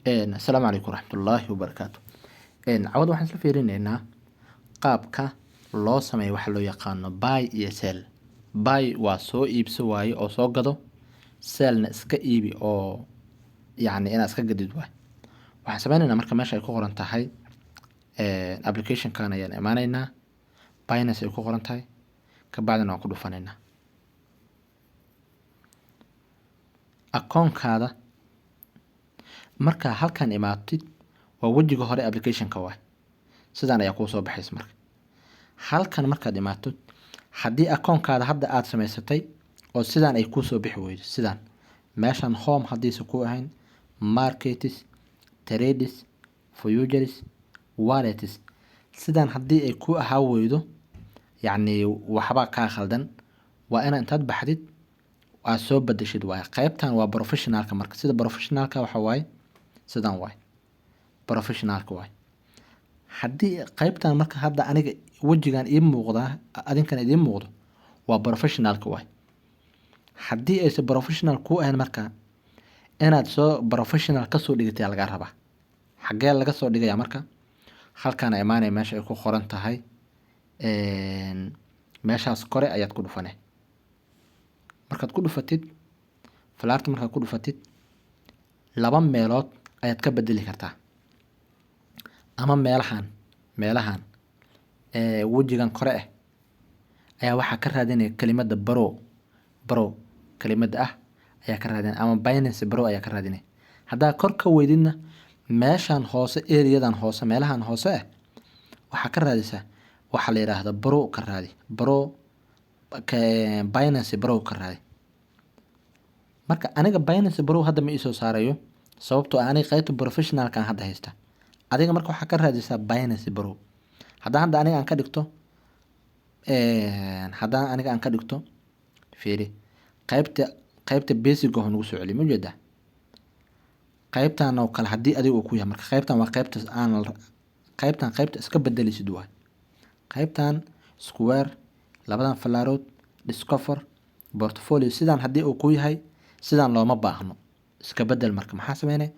Asalaamu calaykum waraxmatullaahi wabarakaatu. Cawada waxaan isla fiirinaynaa qaabka loo sameeyo waxa loo yaqaano buy iyo sell. Buy waa soo iibso waaye oo soo gado, sellna iska iibi oo yacni inaad iska gadid waaye. Waxaan sameynaynaa marka meesha ay ku qoran tahay application-kan ayaan imaanaynaa, Binance ay ku qoran tahay, kabacdina waan ku dhufanaynaa. Akoonkaada markaa halkan imaatid waa wejiga hore application-ka waay. Sidaan ayaa kuu soo baxaysa marka. Halkan markaad imaatid, haddii akoonkaada hadda aad samaysatay oo sidaan ay kuu soo bixi weydo, sidaan meeshan home haddiisa ku ahayn, markets, trades, futures, wallets, sidaan haddii ay ku ahaa weydo, yacni waxba kaa khaldan, waa inaad intaad baxdid aad soo bedeshid waaye. Qaybtan waa professionalka marka. Sida professionalka waxa waaye sidaan waaye. Professionalka waaye. Haddii qaybtan marka hadda aniga wejigan ii muuqda, adinkan idiin muuqdo, waa professionalka waaye. Haddii aysan professional ku ahayn marka, inaad soo professional kasoo dhigatay lagaa rabaa. Xaggee laga soo dhigayaa marka? Halkaan imaanaya meesha ay ku qoran tahay, meeshaas kore ayaad ku dhufanay. Markaad ku dhufatid falaarta, markaad ku dhufatid, laba meelood ayaad ka bedeli kartaa. Ama meelahan wejigan kore ah ayaa waxaa ka raadinaya kelimadda pro, pro kelimadda ah ayaa ka raadinaya, ama Binance Pro ayaa ka raadinaya. Haddaa kor ka weydidna, meeshan hoose, area-dan hoose, meelahan hoose ah waxaa ka raadisaa waxa la yiraahdo pro. Ka raadi pro, Binance Pro ka raadi. Marka aniga Binance Pro hadda ma isoo saarayo, sababtoo ah aniga qaybta professionalkan hadda haysta. Adiga marka waxaa ka raadisaa Binance Pro. Haddaan hadda aniga aan ka dhigto, haddaan aniga aan ka dhigto, fiiri, qaybta basic oo nagu soo celiyo, ma ujeedaa? Qaybtan oo kale haddii adiga uu ku yahay, marka qaybtan waa qaybta aan qaybtan qaybta iska bedelisid waay. Qaybtan square, labadan falaarood, discover, portfolio, sidaan haddii uu ku yahay, sidaan looma baahno, iska bedel. Marka maxaa sameynay?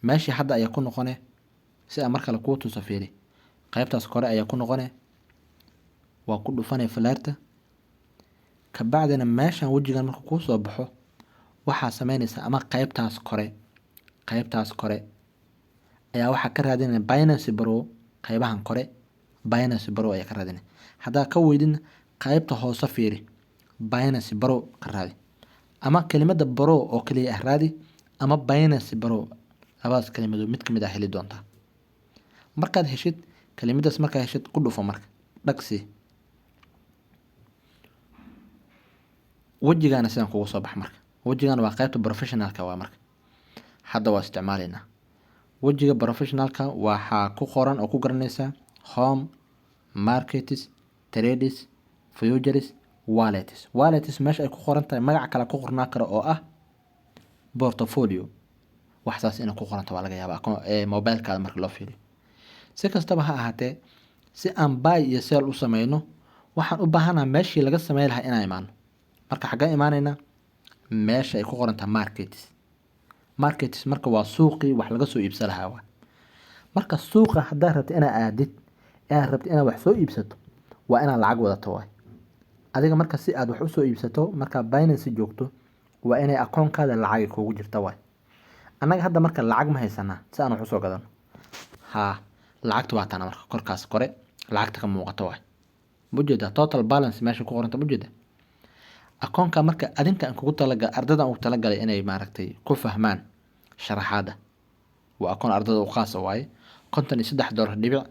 Meeshii hadda ayaa ku noqone si aan mar kale kuu tuso. Fiiri, qaybtaas kore ayaa ku noqone, waa ku dhufanay falaarta. Kabacdina meeshan wejigan marka kuu soo baxo, waxaa sameynaysaa ama qaybtaas kore ayaa waxaa ka raadinaya Binance Pro. Qaybahan kore Binance Pro ayaa ka raadinaya. Haddaa ka weydidna, qaybta hoose fiiri, Binance Pro ka raadi, ama kelimada pro oo kaliya ah raadi, ama Binance Pro. Labadaas kelimadood mid kamid ah heli doontaa. Markaad heshid kelimadaas, markaad heshid, ku dhufo. Marka dhagsi wejigaana sidaan kugu soo bax. Marka wejigan waa qaybta professionalka waa. Marka hadda waa isticmaalaynaa wejiga professionalka. Waxaa ku qoran oo ku garanaysaa home, markets, trades, futures, wallets. Wallets meesha ay ku qoran tahay magac kale ku qornaa karo oo ah portfolio, wax saas inay ku qoranta waa laga yaabaa mobilekaada marka loo fiiriyo. Si kastaba ha ahaatee, si aan buy iyo sell u sameyno, waxaan u baahanaha meeshii laga samey lahaa inaan imaano. Marka xaggeen imaanaynaa? Meesha ay ku qoran tahay markets. Markets marka waa suuqii wax laga soo iibsan lahaa waa. Marka suuqa haddaad rabto inaad aadid, inaad rabto inaad wax soo iibsato, waa inaad lacag wadato waay. Adiga marka si aad wax usoo iibsato, markaa Binance joogto, waa inay akoonkaada lacag ay kugu jirta waay. Annaga hadda marka lacag ma haysanaa si aan wax usoo gadano? Haa, lacagta waa tana. Marka korkaas kore lacagta ka muuqato waay, ma ujeedaa? Total balance meesha ku qoranta, ma ujeedaa? Akoonka marka adinka aan kugu talagal, ardayda aan ugu talagalay inay maaragtay ku fahmaan sharaxaada, waa akoon ardayda u khaasa waaye. $53 dhibic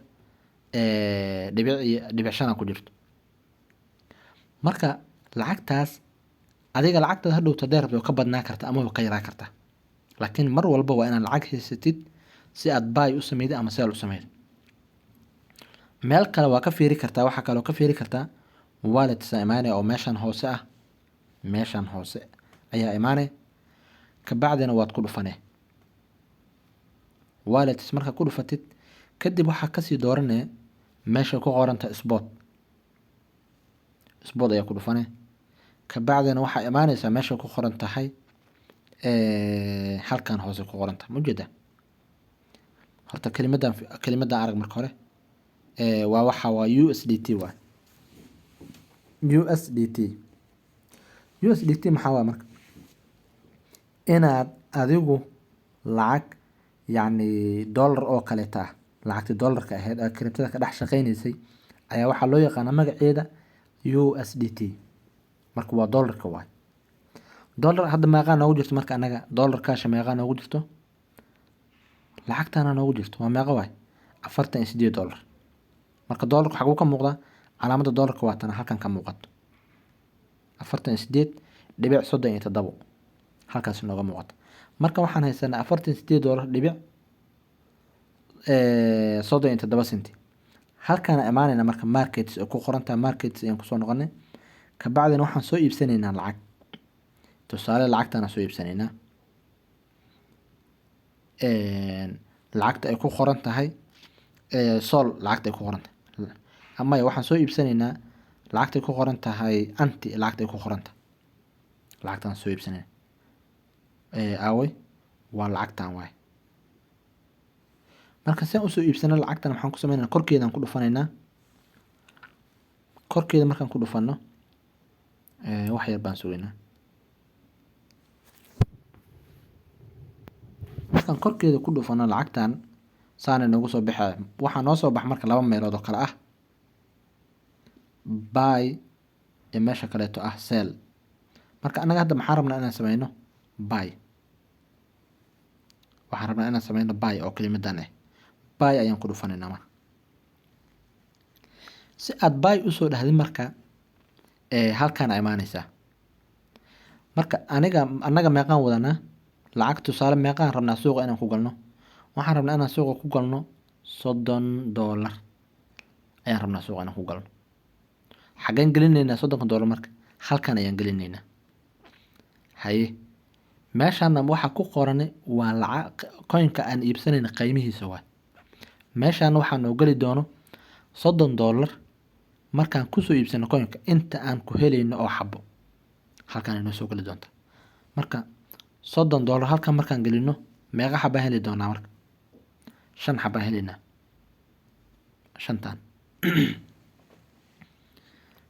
dhibic iyo dhibic shan ku jirto. Marka lacagtaas adiga lacagtaada hadhowto hadday rabto ka badnaa karta ama ka yaraa karta, laakiin mar walba waa inaad lacag haysatid si aad buy u sameydo ama sell u sameydo. Meel kale waa ka fiiri kartaa. Waxaa kaloo ka fiiri kartaa wallets imaanaya oo meeshan hoose ah. Meeshan hoose ayaa imaanaya, kabacdina waad ku dhufanee wallets. Markaa ku dhufatid kadib, waxaa kasii dooranaya meesha ku qoranta spot. Spot ayaa ku dhufanee, kabacdina waxaa imaaneysaa meesha ku qoran tahay, halkan hoose ku qoran tahay, ma ujeedaa? Horta kelimadan arag marka hore. Waa waxa waa USDT, waa USDT. USDT maxaa waa marka? Inaad adigu lacag, yacni dollar oo kaleeta ah, lacagtii dollarka ahayd ee cryptada ka dhex shaqeynaysay ayaa waxaa loo yaqaanaa magaceeda USDT. Marka waa dollarka waay. Dollar hadda meeqaa noogu jirto marka anaga? Dollar cash meeqaa noogu jirto? Lacagtaana noogu jirto waa meeqa waay? $48. Marka dollarka xaguu ka muuqdaa? Calaamadda dollarka waa tana halkan ka muuqato, 48.37 halkaas nooga muuqato. Marka waxaan haysanaa $48.37. Halkaana imaanayna marka markets oo ku qoran tahay markets ayaan kusoo noqonay. Kabacdina waxaan soo iibsanaynaa lacag. Tusaale, lacagtaana soo iibsanaynaa, lacagta ay ku qoran tahay sol, lacagta ay ku qoran tahay. Maya, waxaan soo iibsanaynaa lacagta ay ku qoran tahay anti, lacagta ay ku qoran tahay lacagtaan soo iibsanayna. Aaway? Waa lacagtan waay. Marka si aan usoo iibsano lacagtan, maxaan ku sameynaa? Korkeedaan ku dhufanaynaa. Korkeeda markaan ku dhufano, wax yar baan sugaynaa. Markaan korkeeda ku dhufano lacagtan, saana noogu soo baxaya. Waxaa noo soo bax marka laba meelood oo kale ah, buy iyo meesha kaleeto ah sell. Marka annaga hadda maxaan rabnaa inaan sameyno? Buy. Waxaan rabnaa inaan sameyno buy oo kelimadan ah. Buy ayaan ku dhufanaynaa. Marka si aad buy usoo dhahdid, marka halkaan imaaneysaa. Marka aniga annaga meeqaan wadanaa lacag? Tusaale, meeqaan rabnaa suuqa inaan ku galno? Waxaan rabnaa inaan suuqa ku galno $30 ayaan rabnaa suuqa inaan ku galno. Xaggeen gelinaynaa $30? Marka halkan ayaan gelinaynaa. Haye, meeshaana waxaa ku qoran waa lacag coinka aan iibsanayna qiimihiisa waay. Meeshaana waxaa noo geli doono $30 markaan kusoo iibsano coinka, inta aan ku helayno oo xabo halkan ay noo soo geli doonta. Marka $30 halkan markaan gelino, meeqa xabaan heli doonaa? Marka shan xabaan helaynaa.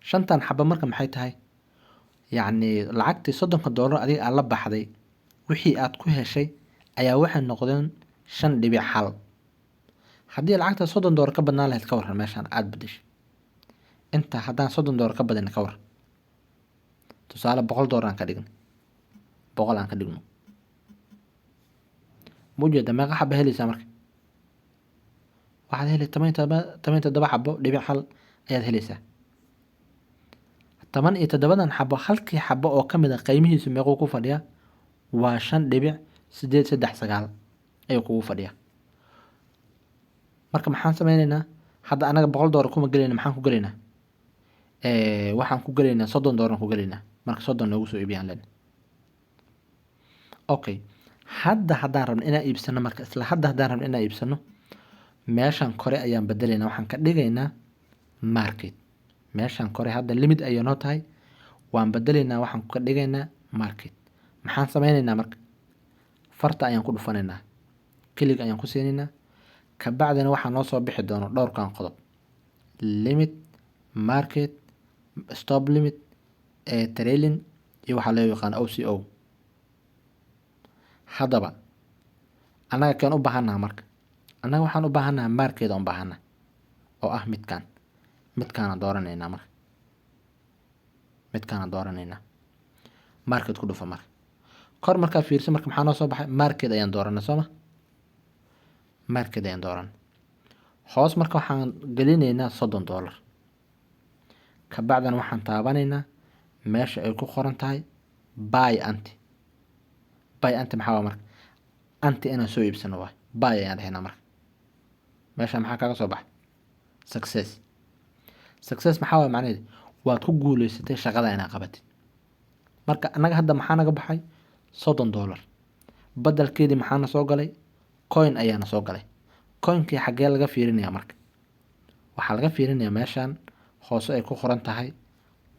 Shantan xaba marka maxay tahay? Yacni lacagtii $30 adiga aad la baxday, wixii aad ku heshay ayaa waxay noqdeen 5.1. Haddii lacagta $30 ka badnaan lahayd, ka waran? Meeshaan aad bedeshay inta, haddaan $30 ka badina, ka waran? Tusaale, $100 aan ka dhigno, 100 aan ka dhigno, ma ujeeda meeqa xaba helaysaa? Marka waxaad heli 17.1 xabo ayaad helaysaa. 17-dan xabo, halkii xabo oo kamid a qiimihiisu meequu ku fadhiyaa? Waa 5.839 ayuu kugu fadhiyaa. Marka maxaan sameyneynaa hadda? Anaga $100 kuma gelayna. Maxaan ku gelaynaa? Waxaan ku gelaynaa $30 ku gelaynaa. Marka 30 noogu soo iibiyaan len. Okay, hadda haddaan rabno inaan iibsano, marka isla hadda haddaan rabno inaan iibsano, meeshan kore ayaan bedelaynaa. Waxaan ka dhigaynaa market. Meeshan kore hadda limit ayay noo tahay, waan bedelaynaa, waxaan ka dhigaynaa market. Maxaan sameyneynaa marka? Farta ayaan ku dhufanaynaa, click ayaan ku siinaynaa. Kabacdina waxaa noo soo bixi doono dhowrkan qodob: limit, market, stop limit, trailing iyo waxaa loo yaqaan OCO. Haddaba annaga keen u baahannaha? Marka annaga waxaan u baahannaha market u baahannaha oo ah midkaan. Midkaana dooranaynaa. Marka midkaana dooranaynaa, market ku dhufa. Marka kor markaa fiirso, marka maxaa noo soo baxay? Market ayaan dooranay, sooma? Market ayaan dooranay. Hoos marka waxaan gelinaynaa $30. Kabacdana waxaan taabanaynaa meesha ay ku qoran tahay buy anti. Buy anti maxaa waa? Marka anti inaan soo iibsano waay. Buy ayaan dhehaynaa. Marka meesha maxaa kaga soo baxay? Success. Success maxaa waay macnaheedu? Waad ku guuleysatay shaqada inaad qabatid. Marka annaga hadda maxaa naga baxay? $30. Badelkeedii maxaana soo galay? Coin ayaana soo galay. Coinkii xaggee laga fiirinayaa? Marka waxaa laga fiirinayaa meeshan hoose ay ku qoran tahay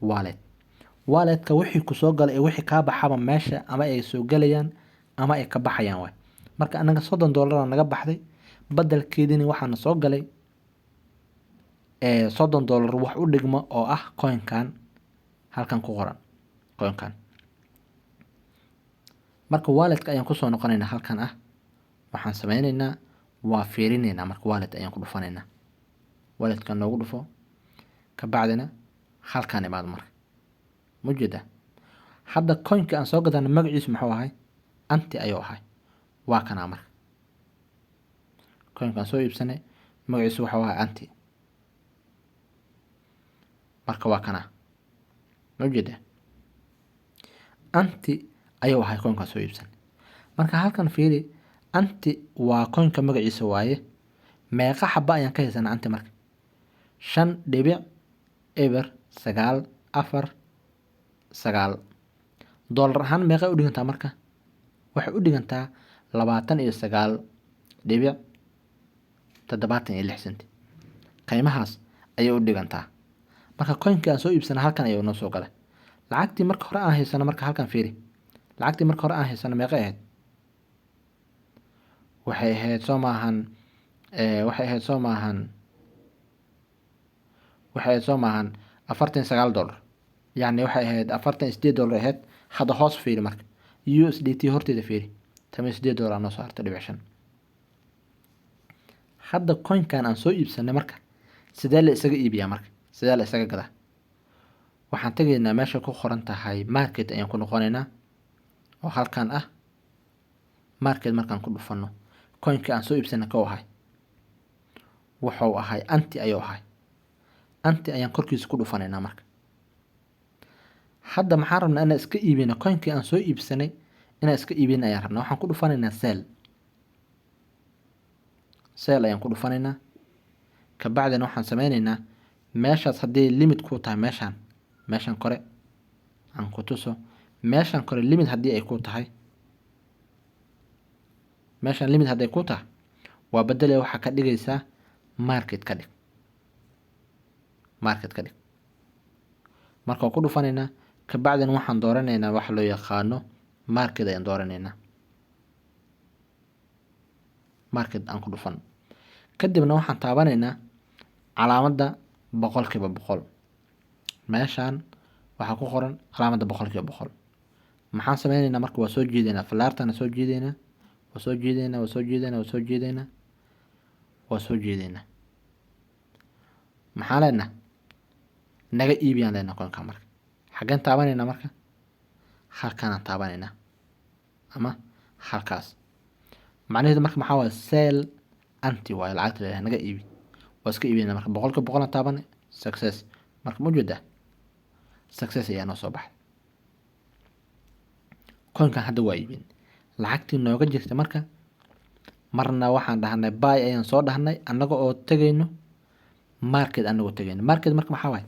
wallet. Walletka wixii kusoo galay iyo wixii kaa baxaba meesha ama ay soo galayaan ama ay ka baxayaan waay. Marka annaga $30 naga baxday. Badelkeedina waxaana soo galay $30 wax u dhigma oo ah coinkan halkan ku qoran, coinkan. Marka walletka ayaan kusoo noqonaynaa halkan ah. Waxaan sameynaynaa, waa fiirinaynaa. Marka wallet ayaan ku dhufanaynaa, walletka noogu dhufo. Kabacdina halkaan imaado. Marka mujeeda hadda coinka aan soo gadana magaciisu muxuu ahay? Anti ayuu ahay. Waa kanaa. Marka coinka aan soo iibsanay magaciisu wuxuu ahay anti. Marka waa kanaa, mujeeda, anti ayuu ahay coinkaan soo iibsanay. Marka halkan fiiri, anti waa coinka magaciisa waaye. Meeqa xaba ayaan ka haysanaa anti? Marka 5.0949. Dollar ahaan meeqay u dhigantaa? Marka waxay u dhigantaa 29.76 cent. Qiimahaas ayay u dhigantaa. Marka coinkii aan soo iibsana halkan ayuu noo soo galay. Lacagtii marka hore aan haysano, marka halkan fiiri, lacagtii marka hore aan haysano meeqay ahayd? Waxay ahayd, soo maahan? Waxay ahayd, soo maahan? Waxay ahayd, soo maahan, $49? Yacni waxay ahayd $48 ahayd. Hadda hoos fiiri marka, USDT horteeda fiiri, $18 aa noo soo hartay dhibic shan. Hadda coinkan aan soo iibsanay marka sidee la isaga iibiyaa? Marka sidee la isaga gadaa? Waxaan tegaynaa meesha ku qoran tahay market ayaan ku noqonaynaa oo halkan ah. Market markaan ku dhufano, coinka aan soo iibsanay kau ahay? Wuxuu ahay anti ayuu ahay. Anti ayaan korkiisa ku dhufanaynaa. Marka hadda maxaan rabnaa? Inaan iska iibino coinkii aan soo iibsanay. Inaan iska iibin ayaan rabnaa. Waxaan ku dhufanaynaa sell. Sell ayaan ku dhufanaynaa. Kabacdina waxaan sameynaynaa, meeshaas haddii limit ku tahay, meeshaan kore aan ku tuso, meeshaan kore limit haddii ay ku tahay, meeshaan limit hadday ku tahay, waa bedele. Waxaa ka dhigaysaa market ka dhig, market ka dhig. Marka waan ku dhufanaynaa. Kabacdina waxaan dooranaynaa waxa loo yaqaano market ayaan dooranaynaa. Market aan ku dhufan. Kadibna waxaan taabanaynaa calaamadda 100%. Meeshaan waxaa ku qoran calaamadda 100%. Maxaan sameynaynaa marka? Waa soo jiidaynaa falaartana, soo jiidaynaa, waa soo jiidaynaa, waa soo jiidaynaa, waa soo jiidaynaa, waa soo jiidaynaa. Maxaan leenahay? Naga iibiyaan leenahay coinka. Marka xaggeen taabanaynaa? Marka halkaanaan taabanaynaa ama halkaas. Macnaheedu marka maxaa waaye? Sell anti waaye lacagta leeyahay, naga iibi. Waa iska iibinayna. Marka 100% aan taabanay. Success. Marka ma ujeedaa, success ayaa noo soo baxay. Coinkan hadda waa iibin lacagtii nooga jirta. Marka marna waxaan dhahnay buy ayaan soo dhahnay, annaga oo tegayno market, annagoo tegayno market. Marka maxaa waaye?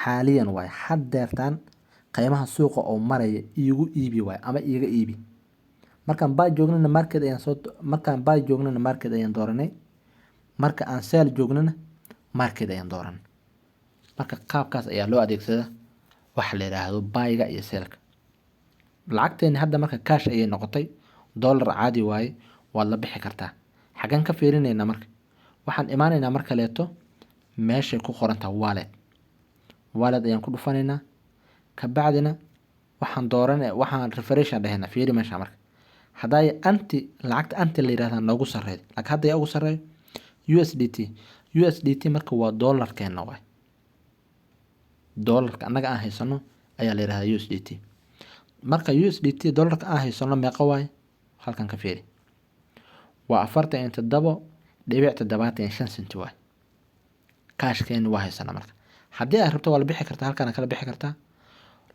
Xaaliyan waaye, haddeertaan qiimaha suuqa oo maraya iigu iibi waaye ama iiga iibi. Markaan buy joognana market ayaan soo, markaan buy joognana market ayaan dooranay, marka aan sell joognana market ayaan dooranay. Marka qaabkaas ayaa loo adeegsadaa waxa la yidhaahdo buyga iyo sellka. Lacagteeni hadda marka cash ayay noqotay, dollar caadi waaye, waad la bixi kartaa. Xaggeen ka fiirinaynaa? Marka waxaan imaanaynaa mar kaleeto meeshay ku qoran tahay wallet. Wallet ayaan ku dhufanaynaa. Kabacdina waxaan dooran, waxaan refresh aan dhahaynaa. Fiiri meesha marka, hadday anti, lacagta anti la yidhahdaa noogu sarreeyo, laakiin hadda yaa ugu sarreeyo? USDT. USDT marka waa dollarkeena waay. Dollarka annaga aan haysano ayaa la yidhahdaa USDT. Marka USDT dollarka aan haysano meeqa waay? Halkan ka fiiri, waa 47.75 cent waay. Cashkeeni waa haysanaa. Marka haddii aad rabto waa la bixi kartaa, halkaana kala bixi kartaa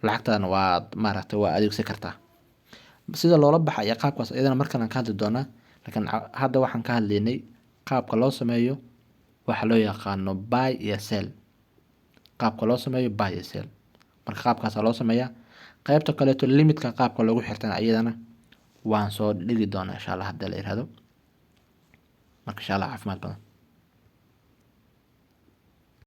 lacagtaana, waad maaragtay, waa adeegsan kartaa. Sida loola baxa iyo qaabkaas iyadana markalan ka hadli doonaa, laakiin hadda waxaan ka hadlaynay qaabka loo sameeyo waxa loo yaqaano buy iyo sell, qaabka loo sameeyo buy iyo sell. Marka qaabkaasaa loo sameeyaa. Qaybta kaleeto limitka qaabka loogu xirtana iyadana waan soo dhigi doonaa, insha Allah, haddii la yihahdo. Marka insha Allah caafimaad badan.